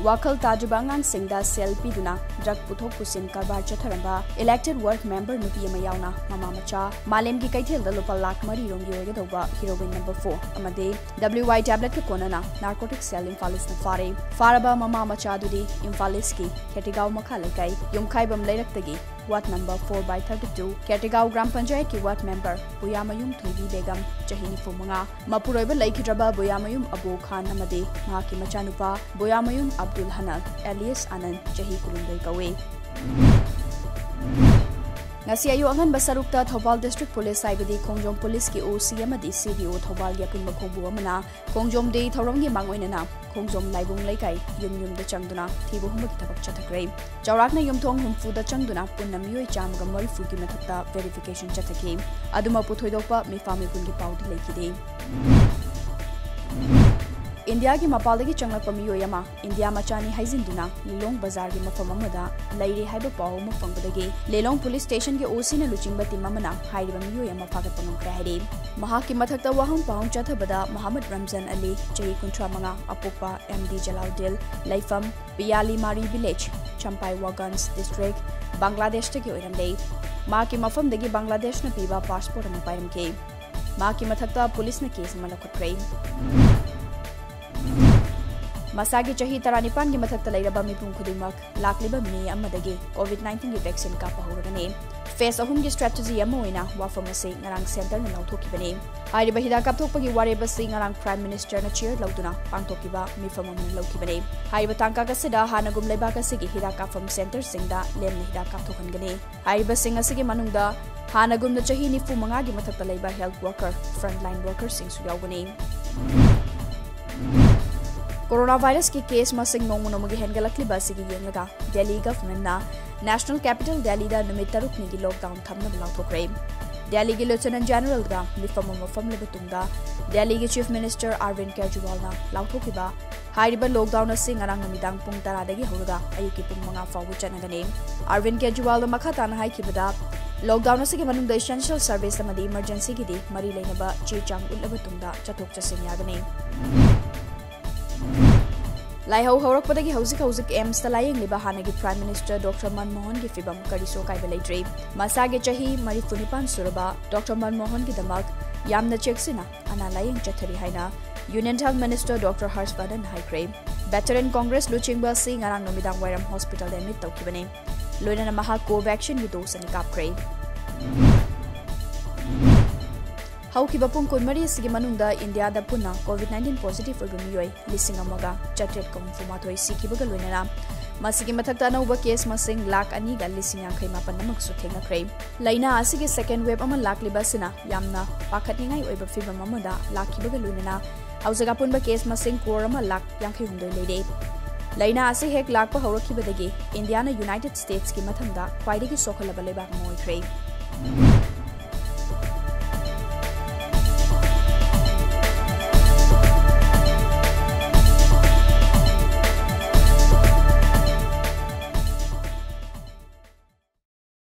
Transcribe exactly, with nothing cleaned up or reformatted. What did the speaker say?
ꯋꯥꯈꯜ ꯇꯥꯗ꯭ꯔꯤꯕ ꯑꯉꯥꯡꯁꯤꯡꯗ ꯁꯦꯜ ꯄꯤꯗꯨꯅ ꯗ꯭ꯔꯒ ꯄꯨꯊꯣꯛ ꯄꯨꯁꯤꯟ ꯀꯔꯕꯥꯔ ꯆꯠꯊꯔꯝꯕ elected ward member ꯅꯨꯄꯤ ꯑꯃ ꯌꯥꯎꯅ ꯃꯃꯥ ꯃꯆꯥ ꯃꯥꯂꯦꯝꯒꯤ ꯀꯩꯊꯦꯜꯗ ꯂꯨꯄꯥ ꯂꯥꯈ ꯃꯔꯤ ꯔꯣꯝꯒꯤ ꯑꯣꯏꯒꯗꯧꯕ heroin number four ꯑꯃꯗꯤ W I tablet ꯀ ꯀꯣꯟꯅꯅ narcotic cell ꯏꯝꯐꯥꯜ ꯏꯁꯅ ꯐꯥꯔꯦ꯫ ꯐꯥꯔꯕ ꯃꯃꯥ ꯃꯆꯥ ꯑꯗꯨꯗꯤ ꯏꯝꯐꯥꯜ ꯏꯁꯀꯤ ꯈꯦꯇꯤꯒꯥꯎ ꯃꯈꯥ ꯂꯩꯀꯥꯏ ꯌꯨꯝꯈꯥꯏꯕꯝ ꯂꯩꯔꯛꯇꯒꯤ ward number four by thirty two Khetigao gram ꯄꯟꯆꯥꯌꯠꯀꯤ ward member ꯕꯨꯌꯥꯃꯌꯨꯝ ꯊꯣꯏꯕꯤ ꯕꯦꯒꯝ, ꯆꯍꯤ ꯅꯤꯐꯨ ꯃꯉꯥ, ꯃꯄꯨꯔꯣꯏꯕ ꯂꯩꯈꯤꯗ꯭ꯔꯕ ꯕꯨꯌꯥꯃꯌꯨꯝ ꯑꯕꯨ ꯈꯥꯟ ꯑꯃꯗꯤ ꯃꯍꯥꯛꯀꯤ ꯃꯆꯥꯅꯨꯄꯥ ꯕꯨꯌꯥꯃꯌꯨꯝ ꯑꯕꯗꯨꯜ ꯍꯅꯜ alias ꯑꯅꯟ, ꯆꯍꯤ ꯀꯨꯟꯍꯨꯝꯗꯣꯏ ꯀꯧꯏ꯫ ꯉꯁꯤ ꯑꯌꯨꯛ ꯑꯉꯟꯕ ꯁꯔꯨꯛꯇ ꯊꯧꯕꯥꯜ district police ꯍꯥꯏꯕꯗꯤ ꯈꯣꯡꯖꯣꯝ police ꯀꯤ O C ꯑꯃꯗꯤ C D O ꯊꯧꯕꯥꯜꯒꯤ ꯑꯄꯨꯟꯕ ꯈꯣꯡꯕꯨ ꯑꯃꯅ ꯈꯣꯡꯖꯣꯝ day ꯊꯧꯔꯝꯒꯤ ꯃꯥꯡꯑꯣꯏꯅꯅ ꯈꯣꯡꯖꯣꯝ ꯂꯥꯏꯕꯨꯡ ꯂꯩꯀꯥꯏ ꯌꯨꯝ ꯌꯨꯝꯗ ꯆꯪꯗꯨꯅ ꯊꯤꯕ ꯍꯨꯝꯕꯒꯤ ꯊꯕꯛ ꯆꯠꯊꯈ꯭ꯔꯦ꯫ ꯆꯥꯎꯔꯥꯛꯅ ꯌꯨꯝꯊꯣꯡ ꯍꯨꯝꯐꯨꯗ ꯆꯪꯗꯨꯅ ꯄꯨꯟꯅ ꯃꯤꯑꯣꯏ ꯆꯥꯝꯃꯒ ꯃꯔꯤꯐꯨꯒꯤ ꯃꯊꯛꯇ verification ꯆꯠꯊꯈꯤ꯫ ꯑꯗꯨꯃꯛꯄꯨ ꯊꯣꯏꯗꯣꯛꯄ ꯃꯤꯐꯥ ꯃꯤꯄꯨꯟꯒꯤ ꯄꯥꯎꯗꯤ ꯂꯩꯈꯤꯗꯦ꯫ ꯏꯟꯗꯤꯌꯥꯒꯤ ꯃꯄꯥꯜꯗꯒꯤ ꯆꯪꯂꯛꯄ ꯃꯤꯑꯣꯏ ꯑꯃ ꯏꯟꯗꯤꯌꯥ ꯃꯆꯥꯅꯤ ꯍꯥꯏꯖꯤꯟꯗꯨꯅ ꯂꯤꯂꯣꯡ ꯕꯖꯥꯔꯒꯤ ꯃꯐꯝ ꯑꯃꯗ ꯂꯩꯔꯦ ꯍꯥꯏꯕ ꯄꯥꯎ ꯑꯃ ꯐꯪꯕꯗꯒꯤ ꯂꯤꯂꯣꯡ police station ꯒꯤ O C ꯅ ꯂꯨꯆꯤꯡꯕ team ꯑꯃꯅ ꯍꯥꯏꯔꯤꯕ ꯃꯤꯑꯣꯏ ꯑꯃ ꯐꯥꯒꯠꯄ ꯉꯝꯈ꯭ꯔꯦ ꯍꯥꯏꯔꯤ꯫ ꯃꯍꯥꯛꯀꯤ ꯃꯊꯛꯇ ꯋꯥꯍꯪ ꯄꯥꯎꯍꯪ ꯆꯠꯊꯕꯗ ꯃꯍꯃꯗ ꯔꯝꯖꯥꯟ ꯑꯂꯤ, ꯆꯍꯤ ꯀꯨꯟꯊ꯭ꯔꯥ ꯃꯉꯥ, ꯑꯄꯣꯛꯄ M D ꯖꯂꯥꯎꯗꯤꯜ, ꯂꯩꯐꯝ ꯄꯤꯌꯥꯂꯤꯃꯥꯔꯤ village, ꯆꯝꯄꯥꯏꯋꯥꯒꯟꯖ district, ꯕꯪꯒ꯭ꯂꯥꯗꯦꯁꯇꯒꯤ ꯑꯣꯏꯔꯝꯂꯦ꯫ ꯃꯍꯥꯛꯀꯤ ꯃꯐꯝꯗꯒꯤ ꯕꯪꯒ꯭ꯂꯥꯗꯦꯁꯅ ꯄꯤꯕ passport ꯑꯃ ꯄꯥꯏꯔꯝꯈꯤ꯫ ꯃꯍꯥꯛꯀꯤ ꯃꯊꯛꯇ police ꯅ case ꯑꯃ ꯂꯧꯈꯠꯈ꯭ꯔꯦ꯫ ꯃꯁꯥꯒꯤ ꯆꯍꯤ ꯇꯔꯥꯅꯤꯄꯥꯟꯒꯤ ꯃꯊꯛꯇ ꯂꯩꯔꯕ ꯃꯤꯄꯨꯝ ꯈꯨꯗꯤꯡꯃꯛ ꯂꯥꯛꯂꯤꯕ May ꯑꯃꯗꯒꯤ COVID nineteen ꯒꯤ vaccine ꯀꯥꯞꯄ ꯍꯧꯔꯒꯅꯤ꯫ Phase ꯑꯍꯨꯝꯒꯤ strategy ꯑꯃ ꯑꯣꯏꯅ ꯋꯥꯐꯝ ꯑꯁꯤ ꯉꯔꯥꯡ centre ꯅ ꯂꯥꯎꯊꯣꯛꯈꯤꯕꯅꯤ꯫ ꯍꯥꯏꯔꯤꯕ ꯍꯤꯗꯥꯛ ꯀꯥꯞꯊꯣꯛꯄꯒꯤ ꯋꯥꯔꯦꯞ ꯑꯁꯤ ꯉꯔꯥꯡ Prime Minister ꯅ chair ꯂꯧꯗꯨꯅ ꯄꯥꯡꯊꯣꯛꯈꯤꯕ ꯃꯤꯐꯝ ꯑꯃꯅ ꯂꯧꯈꯤꯕꯅꯤ꯫ ꯍꯥꯏꯔꯤꯕ ꯇꯥꯡꯀꯛ ꯑꯁꯤꯗ ꯍꯥꯟꯅꯒꯨꯝ ꯂꯩꯕꯥꯛ ꯑꯁꯤꯒꯤ ꯍꯤꯗꯥꯛ ꯀꯥꯞꯐꯝ centre ꯁꯤꯡꯗ ꯂꯦꯝꯅ ꯍꯤꯗꯥꯛ ꯀꯥꯞꯊꯣꯛꯍꯟꯒꯅꯤ꯫ ꯍꯥꯏꯔꯤꯕꯁꯤꯡ ꯑꯁꯤꯒꯤ ꯃꯅꯨꯡꯗ ꯍꯥꯟꯅꯒꯨꯝꯅ ꯆꯍꯤ ꯅꯤꯐꯨ ꯃꯉꯥꯒꯤ ꯃꯊꯛꯇ ꯂꯩꯕ health worker, frontline worker ꯁꯤꯡꯁꯨ ꯌꯥꯎꯒꯅꯤ꯫ Corona virus ꯀꯤ case ꯃꯁꯤꯡ ꯅꯣꯡꯃ ꯅꯣꯡꯃꯒꯤ ꯍꯦꯟꯒꯠꯂꯛꯂꯤꯕ ꯑꯁꯤꯒꯤ ꯌꯦꯡꯂꯒ Delhi government ꯅ National Capital Delhi ꯗ ꯅꯨꯃꯤꯠ ꯇꯔꯨꯛꯅꯤꯒꯤ lockdown ꯊꯝꯅꯕ ꯂꯥꯎꯊꯣꯛꯈ꯭ꯔꯦ꯫ Delhi ꯒꯤ Lieutenant General ꯒ ꯃꯤꯐꯝ ꯑꯃ ꯐꯝꯂꯕ ꯇꯨꯡꯗ Delhi ꯒꯤ Chief Minister Arvind Kejriwal ꯅ ꯂꯥꯎꯊꯣꯛꯈꯤꯕ ꯍꯥꯏꯔꯤꯕ lockdown ꯑꯁꯤ ꯉꯔꯥꯡ ꯅꯨꯃꯤꯗꯥꯡ ꯄꯨꯡ ꯇꯔꯥꯗꯒꯤ ꯍꯧꯔꯒ ꯑꯌꯨꯛꯀꯤ ꯄꯨꯡ ꯃꯉꯥ ꯐꯥꯎꯕ ꯆꯠꯅꯒꯅꯤ꯫ Arvind Kejriwal ꯅ ꯃꯈꯥ ꯇꯥꯅ ꯍꯥꯏꯈꯤꯕꯗ, lockdown ꯑꯁꯤꯒꯤ ꯃꯅꯨꯡꯗ essential service ꯑꯃꯗꯤ emergency ꯒꯤꯗꯤ ꯃꯔꯤ ꯂꯩꯅꯕ ꯆꯦ ꯆꯥꯡ ꯎꯠꯂꯕ ꯇꯨꯡꯗ ꯆꯠꯊꯣꯛ ꯆꯠꯁꯤꯟ ꯌꯥꯒꯅꯤ꯫ ꯂꯥꯏꯍꯧ ꯍꯧꯔꯛꯄꯗꯒꯤ ꯍꯧꯖꯤꯛ ꯍꯧꯖꯤꯛ AIIMSꯇ ꯂꯥꯌꯦꯡꯂꯤꯕ ꯍꯥꯟꯅꯒꯤ Prime Minister Doctor ꯃꯟꯃꯣꯍꯟꯒꯤ ꯐꯤꯕꯝ ꯀꯔꯤꯁꯨ ꯑꯀꯥꯏꯕ ꯂꯩꯇ꯭ꯔꯤ꯫ ꯃꯁꯥꯒꯤ ꯆꯍꯤ ꯃꯔꯤꯐꯨ ꯅꯤꯄꯥꯟ ꯁꯨꯔꯕ Doctor ꯃꯟꯃꯣꯍꯟꯒꯤꯗꯃꯛ ꯌꯥꯝꯅ ꯆꯦꯛꯁꯤꯟꯅ ꯑꯅꯥ ꯂꯥꯌꯦꯡ ꯆꯠꯊꯔꯤ ꯍꯥꯏꯅ Union Health Minister Doctor ꯍꯔꯁ ꯕꯔꯙꯟ ꯍꯥꯏꯈ꯭ꯔꯦ꯫ Veteran Congress ꯂꯨꯆꯤꯡꯕ ꯑꯁꯤ ꯉꯔꯥꯡ ꯅꯨꯃꯤꯗꯥꯡ ꯋꯥꯏꯔꯝ hospitalꯗ admit ꯇꯧꯈꯤꯕꯅꯤ꯫ ꯂꯣꯏꯅꯅ ꯃꯍꯥꯛ Covaxinꯒꯤ dose ꯑꯅꯤ ꯀꯥꯞꯈ꯭ꯔꯦ꯫ ꯍꯧꯈꯤꯕ ꯄꯨꯡ ꯀꯨꯟꯃꯔꯤ ꯑꯁꯤꯒꯤ ꯃꯅꯨꯡꯗ ꯏꯟꯗꯤꯌꯥꯗ ꯄꯨꯟꯅ COVID nineteen positive ꯑꯣꯏꯕ ꯃꯤꯑꯣꯏ ꯂꯤꯁꯤꯡ ꯑꯃꯒ ꯆꯥꯇ꯭ꯔꯦꯠꯀ ꯍꯨꯝꯐꯨ ꯃꯥꯊꯣꯏ ꯁꯤꯈꯤꯕꯒ ꯂꯣꯏꯅꯅ ꯃꯁꯤꯒꯤ ꯃꯊꯛꯇ ꯑꯅꯧꯕ case ꯃꯁꯤꯡ ꯂꯥꯈ ꯑꯅꯤꯒ ꯂꯤꯁꯤꯡ ꯌꯥꯡꯈꯩ ꯃꯥꯄꯟ ꯑꯃꯁꯨ ꯊꯦꯡꯅꯈ꯭ꯔꯦ꯫ ꯂꯥꯏꯅꯥ ꯑꯁꯤꯒꯤ second wave ꯑꯃ ꯂꯥꯛꯂꯤꯕ ꯑꯁꯤꯅ ꯌꯥꯝꯅ ꯄꯥꯈꯠꯅꯤꯡꯉꯥꯏ ꯑꯣꯏꯕ ꯐꯤꯚꯝ ꯑꯃꯗ ꯂꯥꯛꯈꯤꯕꯒ ꯂꯣꯏꯅꯅ ꯍꯧꯖꯤꯛ ꯑꯄꯨꯟꯕ case ꯃꯁꯤꯡ ꯀ꯭ꯔꯣꯔ ꯑꯃ ꯂꯥꯈ ꯌꯥꯡꯈꯩ ꯍꯨꯝꯗꯣꯏ ꯂꯩꯔꯦ꯫ ꯂꯥꯏꯅꯥ ꯑꯁꯤ ꯍꯦꯛ ꯂꯥꯛꯄ ꯍꯧꯔꯛꯈꯤꯕꯗꯒꯤ ꯏꯟꯗꯤꯌꯥꯅ United Statesꯀꯤ ꯃꯊꯪꯗ ꯈ꯭ꯋꯥꯏꯗꯒꯤ ꯁꯣꯛꯍꯜꯂꯕ ꯂꯩꯕꯥꯛ ꯑꯃ ꯑꯣꯏꯈ꯭ꯔꯦ꯫